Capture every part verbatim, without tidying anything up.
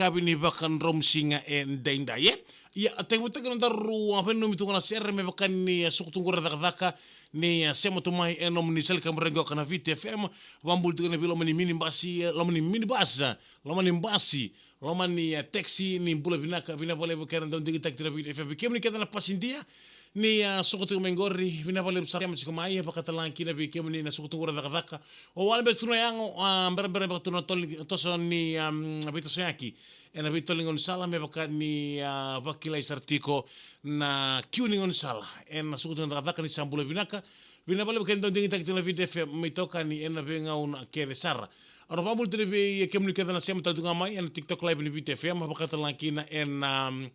yakavi ni vakadromusiga edaidai, e. Ia, a tekivutaki na daru a veinanumi tu ga na sere me vaka ni a suka tu qori na cakacaka ni a sema tu mai e nomuni sala ni kamera qo na Viti F M. Vakabula tiko na veiloma ni minibasi, e, loma ni minibasi, loma ni basi, loma ni, e, taxi, ni bula vinaka, vinaka vakalevu kei na dau digitaki tu na Viti F M. Vei kemuni kece na pasidia, ni a suka tu mai qori, vinaka vakalevu sara sema tiko mai, e, vakatalega kina vei kemuni na suka tu qori na cakacaka. O wale beka tu na yago, a, berabera beka tu na toli, toso ni, a, veitosoyaki ena veitoli ni gaunisala me vaka ni, a, vakilai sara tiko na kiu ni gaunisala. Ena suka tu na cakacaka ni sa bula vinaka. Vinaka vakalevu kei na dau digitaki tu na Viti F M mai tokani ena veigauna kece sara. Au na vakabula tu vei kemuni kece na sema tale tu ga mai ena TikTok live ni Viti F M, vakatalega kina ena, um,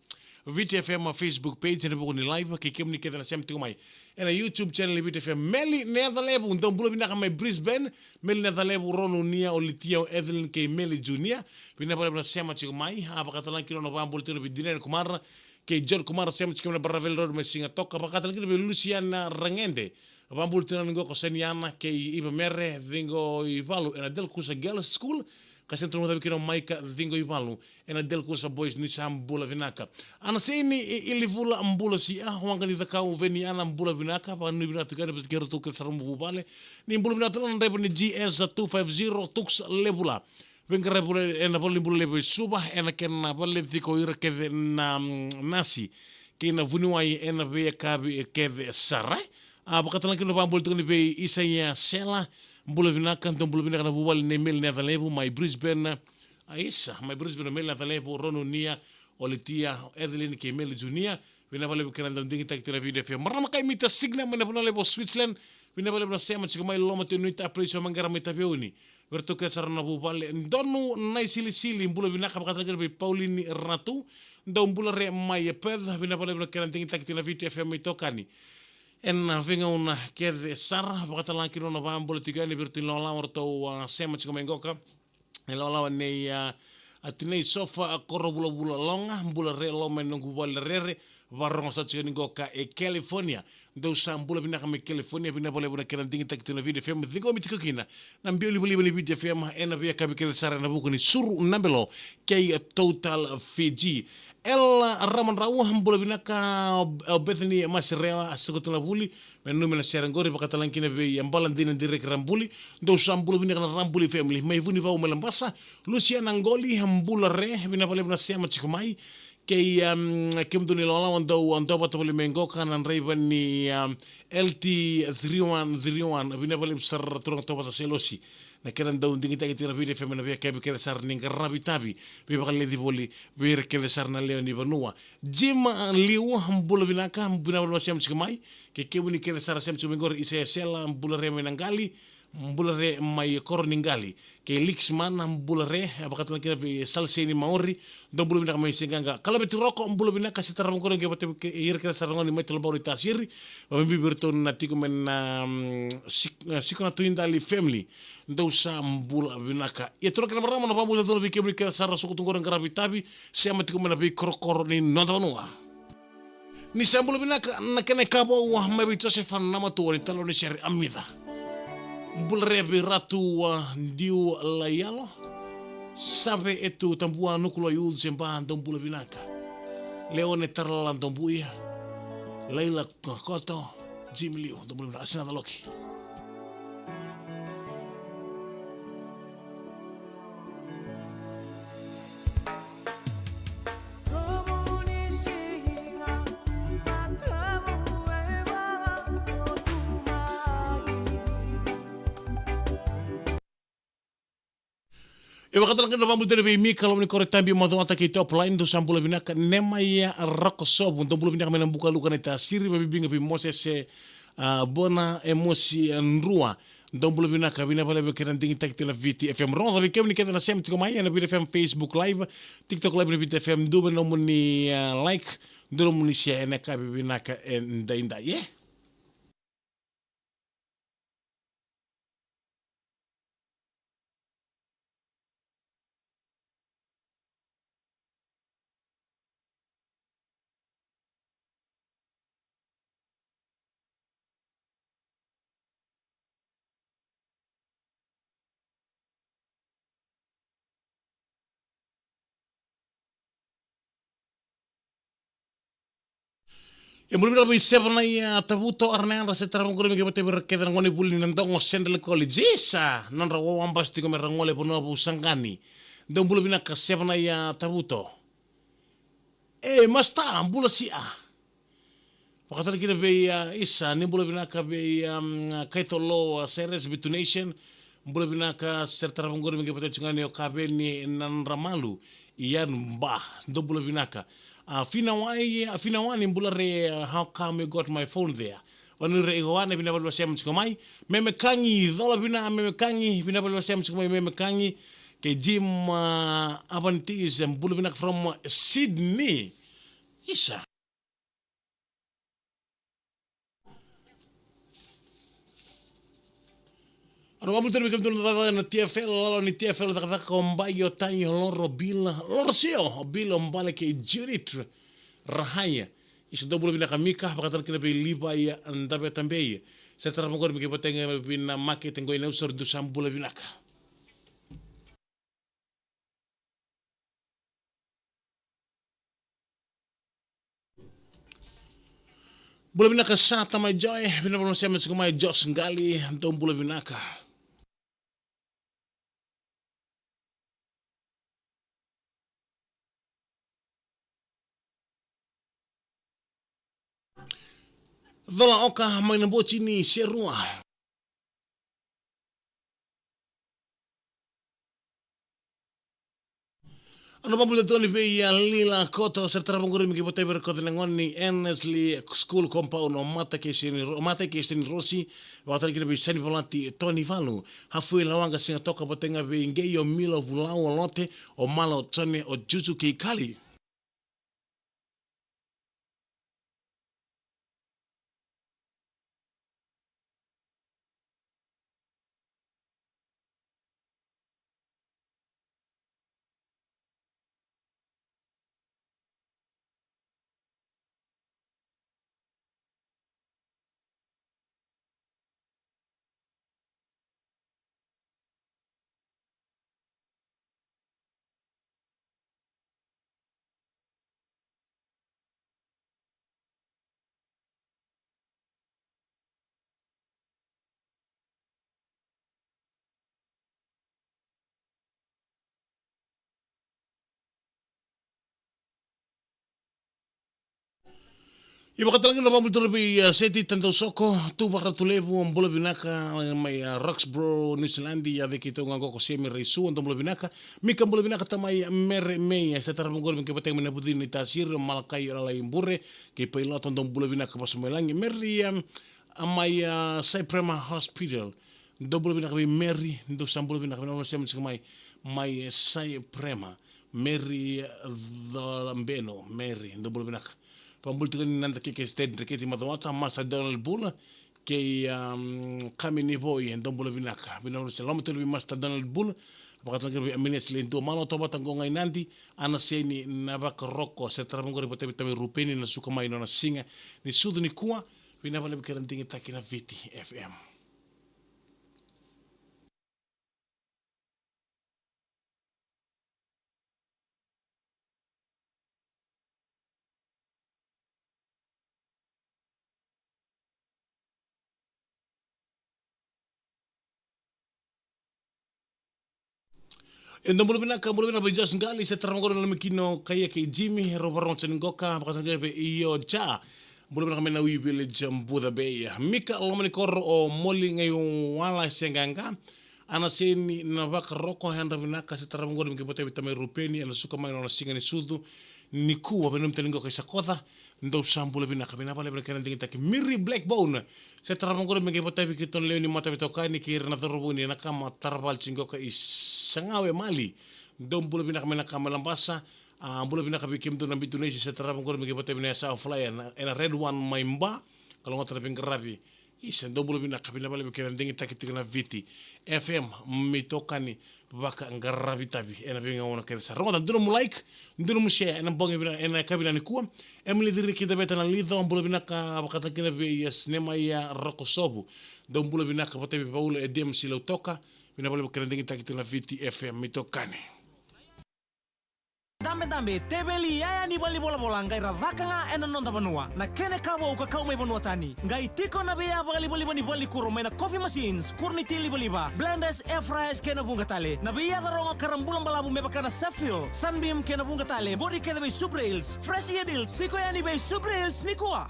Viti F M Facebook page ena vuku ni live, kei kemuni kece na sema tiko mai ena YouTube channel ni Viti F M. Meli Necalevu, dou bula vinaka mai Brisbane. Meli Necalevu, Ronu Nia, Olitia, o Evelyn kei Meli Junior. Vinaka vakalevu na sema tiko mai. A, vakatalega kina au na vakabula tiko vei Dinan Kumara kei John Kumara, sema tiko mai na Baraveli Road mai Sigatoka. Vakatalega kina vei Luciana Ragede. Vakabula tiko yani qo ko Seniana kei Iva Mere, ciqo i valu ena Delkusa Girls School. Ka sema tu na macawa kina o Maika, ciqo i valu ena Delkusa Boys, ni sa bula vinaka. Ana Seini i, i Livula, bula sia, Waqa ni Cakau, Veniana, bula vinaka, vakanuinui vinaka tiko yani vei kei ratou kece sara na vuvale. Ni bula vinaka tale na draiva ni G S two five zero, Tuks Levula. Veiqaravi ena valenibula levu e Suva, ena kena vale tiko ira kece na, mm, nasi kei na vuniwai ena veiyakavi kece sara. A, vakatalega kina na vakabula tiko yani vei Isaia Sela, bula vinaka, dou bula vinaka na vuvale nei Meli Necalevu mai Brisbane. A, isa, mai Brisbane, Meli Necalevu, Ronu Nia, Olitia, Evelyn kei Meli Junior. Vinaka vakalevu kei na dau digitaki tu na Viti F M. Marama kai Mita Signa mai na vanua levu o Switzerland. Vinaka vakalevu na sema tiko mai, loloma tu e Nuita, Apalesio, Maqere mai Taveuni. Vei ratou kece sara na vuvale. Donu Naisilisili, bula vinaka, vakatalega kina vei Paulini Ratu. Dou bula re mai Perth, vinaka vakalevu na kena digitaki tu na Viti F M mai tokani ena veigauna kece sara. Vakatalega kina au na vakabula tiko yani vei ratou na ilawalawa ratou a sema tiko mai qoka. Ilawalawa nei, a, a tinai Sofa, a, Korovulavula Loga, bula re loma e noqu vale rere, vakarorogo sara tiko yani qoka e California. Dou sa bula vinaka mai California, vinaka vakalevu na kena digitaki tu na Viti F M, ciqomi tiko kina na biau livaliva ni Viti F M ena veiyakavi kece sara ena vuku ni Suru na Belo kei Total Fiji. Ela Ramadrau, bula vinaka, o Bethany Masirewa, a suka tu na vuli, me nanumi na sere qori, vakatalega kina vei Bala Dina Direki Rabuli, dou sa bula vinaka na Rabuli family, mai Vunivau mai Labasa, Luciana Qoli, bula re, vinaka vakalevu na sema tiko mai, kei, um, kemudou na ilawalawa dou, dou vata voli mai qoka na draiva ni, um, L T three one three one, vinaka vakalevu sara turaga Tovata Selosi. Na kena dau digitaki tiko na Viti F M ena veiyakavi kece sara ni qaravi tavi, veivakaleci voli vei ira kece sara na lewe ni vanua. Jim Liu, bula vinaka, bula vinaka sema tiko mai. Kei kemuni kece sara sema tiko mai qori, Isaia Sela, bula re mai Naqali, bula re mai Koroniqali. Kei Lixman, bula re, vakatalega kina vei Salseni Maori, dou bula vinaka mai Seqaqa. Kalaveti Roko, bula vinaka, se tarava qori qai vata kei ira kece sara gona ni mai Talabau ni Tasiri, vakabibi vei iratou na tiko mai na, mm, Sik-, eh, Siko na Tuidali family. Dou sa bula vinaka. Ia turaga kei na marama, na vakabula tale vei kemuni kece sara suka tu qori qaravi tavi, sema tiko mai na veikorokoro ni noda vanua. Ni sa bula vinaka, na kena ikava ua mai vei Josefa Namatua ni Talo ni Sere Amica. Bula re vei Ratu, a, Diu Laiyalo. Save Etu Tabua, Nukulua Youth Seba, dou bula vinaka. Leone Taralala Dobuya. Laila Koto, Jim Liu, dou bula vinaka, Asina Taloki. E vakatalega na vakabula tale vei Mika, loma ni koro e Tabi, Macuata kei Top Line, dou sa bula vinaka. Nemaia Rakosovu, dou bula vinaka mai na Bukaluka na Tasiri, vakabibi ga vei Mosese, a, Bona, Emosi, a, Drua. Dou bula vinaka, vinaka vakalevu kei na digitaki tiko na Viti F M. Rogoca vei kemuni kece na sema tiko mai ena Viti F M Facebook Live, TikTok Live ni Viti F M, dua na nomuni, a, like, dua na nomuni share ena yakavi vinaka edaidai, e. E bula vinaka vei Sevanaia Tavuto, Arana Yadra, se tara vaqori me kei vata vei ira kece na gone vuli na Dogo Central College. Isa, nodra wawa basi tiko me ra gole vanua vou Saqani. Dou bula vinaka Sevanaia Tavuto. E, masta, bula sia. Vakatara kina vei, a, Isa, ni bula vinaka vei, a, Kaitolo, a, Seres, Bitu Nation. Bula vinaka, se tara vaqori me kei vata vei Jugani o Kaveni Nadramalu. Ian Ba, dou bula vinaka. A, Finawai, a, Finawani, bula re, a, how come you got my phone there? Vanu re iwana, vinaka vale vasema tiko mai. Meme Kagi, cola vina, Meme Kagi, vinaka vale vasema tiko mai, Meme Kagi. Kei Jim, a, Avantis, bula vinaka from Sydney. Isa. Au na vakabula tale vei kemudou na cakacaka na T F L, lalo ni T F L cakacaka o Bai, o Tai, o Loro, o Bila, Loro Sio, o Bila, o Bale kei Judith Rahaya. Isa, dou bula vinaka Mika, vakatara kina vei Livai Davetabei. Se tara vaqori me kei vata ga vei na makete qo i Nausori, dou sa bula vinaka. Bula vinaka Sata mai Joy, vinaka vale na sema tiko mai Josh Ngali, dou bula vinaka. Cola Oka mai na boti ni Serua. Au na vakabula tale vei, a, Lila Koto, se tara vaqori me kei vata vei ira kece na gone ni Annesley School Compound, o Mata kei Seni Ro-, Mata kei Seni Rosi, vakatara kina vei Sani Valati, Toni Valu, Hafui Lawaqa, Siga Toka, vata ga vei Qei, o Mila, o Vulau, o Lote, o Mala, o Jone, o Juju kei Kali. Ia vakatara ga na vakabula tale vei, a, Seti Tadau Soko, Tuvara Tulevu, bula vinaka, a, mai, a, Roxborough, New Zealand, ia vei keitou ga qo ko Semi Raisu, dou bula vinaka. Mika, bula vinaka tamai, a, Mere Mei, a, se tara vaqori me kei vata ga mai na vucini ni Tasiri, Malakai Lalai Bure, kei Pailoto, dou bula vinaka vasu mai lagi. Mary, a, a, mai, a, Cyprema Hospital. Dou bula vinaka vei Mary, dou sa bula vinaka, vinaka vale na sema tiko mai, mai, e, Cyprema. Mary, e, Colabeno, Mary, dou bula vinaka. Vakabula tiko ni Nada Keke Stead, Reketi Macuata, Master Donald Bula, kei, um, Kami Nivoi, dou bula vinaka. Vinaka vale na sema, loma tolu vei Master Donald Bula, vakatara kina vei Amines Ledua, Malo Tovata Goga i Nadi, Ana Seni Navakaroko, se tara vaqori vata vei Tamai Rupeni na suka mai nona siga ni sucu nikua, vinaka vale vei kei na digitaki na Viti F M. E dou bula vinaka, bula vinaka vei Josh Ngali, se tara vaqori na lomikino Kaia kei Jimmy, e rau varogo tani qoka, vakatara kina vei Io Ja. Bula vinaka mai na Wee Village, Buca Bay. Mika, loma ni koro o Moli Gaiwala se qaqa. Ana Seni Navakaroko, yadra vinaka, se tara vaqori me kei vata vei Tamai Rupeni, ena suka mai nona siga ni sucu nikua, vei na loma tani qoka i Sakoca, dou sa bula vinaka, vinaka vale vei na kena digitaki. Miri Blackbone, se tara vaqori me kei vata vei keitou na lewe ni mata veitokani kei ira na cauravou ni Nakama, tara vale tiko qoka i Sagawe Mali, dou bula vinaka mai Nakama Labasa, a, bula vinaka vei kemudou na Bitu Nation, se tara vaqori me kei vata vei na Yasawa Flyer, ena, ena Red One mai Ba, kalougata na veiqaravi. Isa, dou bula vinaka, vinaka vale vei kei na digitaki tiko na Viti F M, me itokani vakaqaravi tavi ena veigauna kece sara. Rogoca, dua nomu like, dua nomu share ena bogi vina, ena yakavi nikua. Emily Ciri kei Daveta na Lico, bula vinaka, vakatara kina vei Yes Nemaia Rokosovu. Dou bula vinaka vata vei Paula e Dems i Lautoka, vinaka vale vei kei na digitaki tiko na Viti F M, me itokani. Dabedabe, teveli, iyaya ni valenivolavola qai ra caka ga ena noda vanua. Na kena ka vou ka kau mai vanua tani. Qai tiko na veiyavalivaliva ni valenikuro mai na coffee machines, kuro ni ti livaliva, blenders, air fryers kei na vuqa tale. Na veiyaca rogo ka ra bula balavu me vaka na Cefil, Sunbeam kei na vuqa tale. Qori kece vei Subrails. Fresh Air Deal, tiko yani vei Subrails nikua.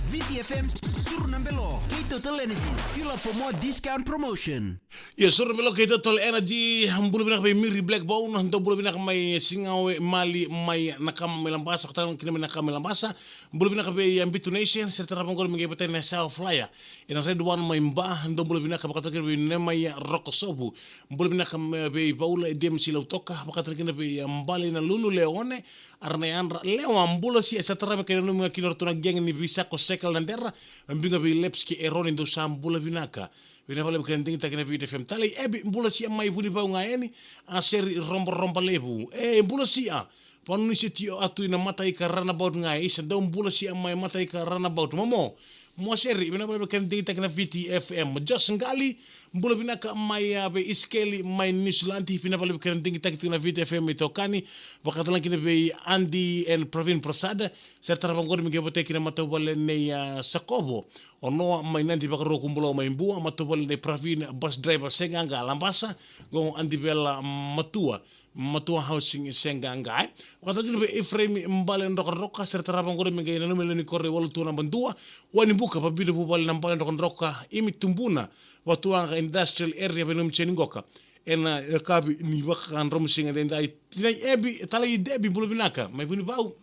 Viti F M, Suru na Belo, kei Total Energies. Fuel up for more discount promotion. Ia, Suru na Belo kei Total Energy. Bula vinaka vei Miri Blackbone, dou bula vinaka mai Sigawe, Mali, mai Nakama, mai Labasa, kotaka kina mai Nakama, mai Labasa. Bula vinaka vei, a, Bitu Nation, sere tarava qori me qai vata na Sao Flyer. Ena Red One mai Ba, dou bula vinaka, vakatara kina vei Nemai Rokosovu. Bula vinaka me vei Vaula e D M C Lautoka, vakatara kina vei, a, Bale na Lulu Leone, Arana Yadra, Lewa, bula sia, sere tarava me kei nanumi ga kina o ratou na gang ni Visako Cycle na Dera, biga vei Leps kei Eroni, dou sa bula vinaka. Vinaka vakalevu kei na digitaki na Viti F M. Talei Ebi, bula sia mai Vunivau ga yani, a Seri Roborobalevu. E, bula sia. Vanua ni sitio atu ina Mataika Runabout ga, isa dau bula sia mai Mataika Runabout. Momo, mo Seri, vinaka vakalevu kei na digitaki na Viti F M. Josh Ngali, bula vinaka mai, a, vei Isikeli mai Niusiladi, vinaka vakalevu kei na digitaki tiko na Viti F M itokani. Vakatara kina vei Andy and Pravin Prasad, sere tarava qori me qai vata kina matavuvale nei, a, Sakovo. O Noa mai Nadi Vakaroa, Kubulou mai Bua, matavuvale nei Pravin, bus driver, Segaqa, Labasa, qo Adivela Matua, Matua Housing, Segaqa, e. Vakatara kina vei Efraimi Bale Drokadroka, sere tarava qori me qai nanumi lewe ni koro e walu tu naba dua, Wainibuka, Vabida Vuvale na Bale Drokadroka, Imi Tubuna, Vatuwaqa Industrial Area, veinanumi Jeni Qoka. Ena, e, yakavi ni vakadromusiga edaidai, Tinai Ebi, Talei Debi, bula vinaka mai Vunivau.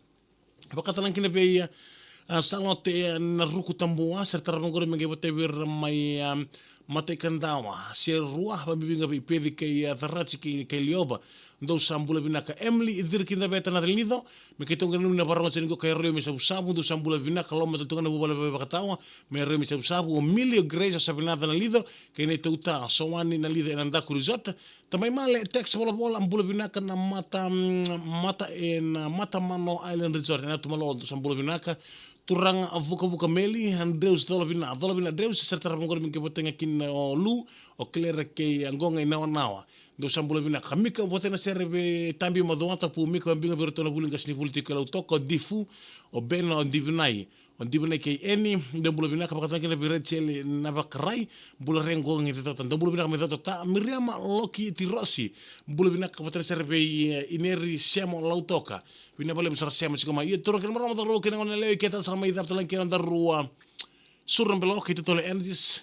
Vakatara kina vei, a, Salote, e, na Ruku Tabua, sere tarava qori me qai vata vei ira mai, a, Mataikadawa, Serua, vabibi ga vei Peci kei, a, Carati kei, kei Liova, dou sa bula vinaka. Emily Cirikidaveta na Lalico, me keitou qai nanumi na vakarorogo tiko qo kei Roi mai Savusavu, dou sa bula vinaka, loma tale tu ga na vuvale vakatawa, me Roi mai Savusavu, o Milio Grace, o Savinaca na Lico, kei na itauta, Sowani na Lico ena Daku Resort, Tamai Male, text volavola, bula vinaka na mata, mm, mata e na Matamano Island Resort, ena Tumalolo, dou sa bula vinaka. Turaga Vukavuka Meli, Andrews Colovina, Colovina Andrews, sere tarava qori me qai vata ga kina o Lu, o Claire kei Agoga i Nawanawa. Dou sa bula vinaka. Mika, vata na sere vei Tabi Macuata, Pu Mika, vabiga vei iratou na vuli qasenivuli tiko e Lautoka, o Difu, o Bena, o Divinai. O Divinai kei Eni, dou bula vinaka, vakatara kina vei Rachel Navakarai, bula re qo qai cecota, dou bula vinaka mai cecota, Miriama Loki Tirosi, bula vinaka, vakatara sara vei, e, Ineri Semo Lautoka, vinaka vakalevu sara Semo tiko mai, ia turaga kei na marama, cauravou kei na goneyalewa, kece sara mai cava tale ga kina nodaru, a, Suru na Belo kei Total Energies,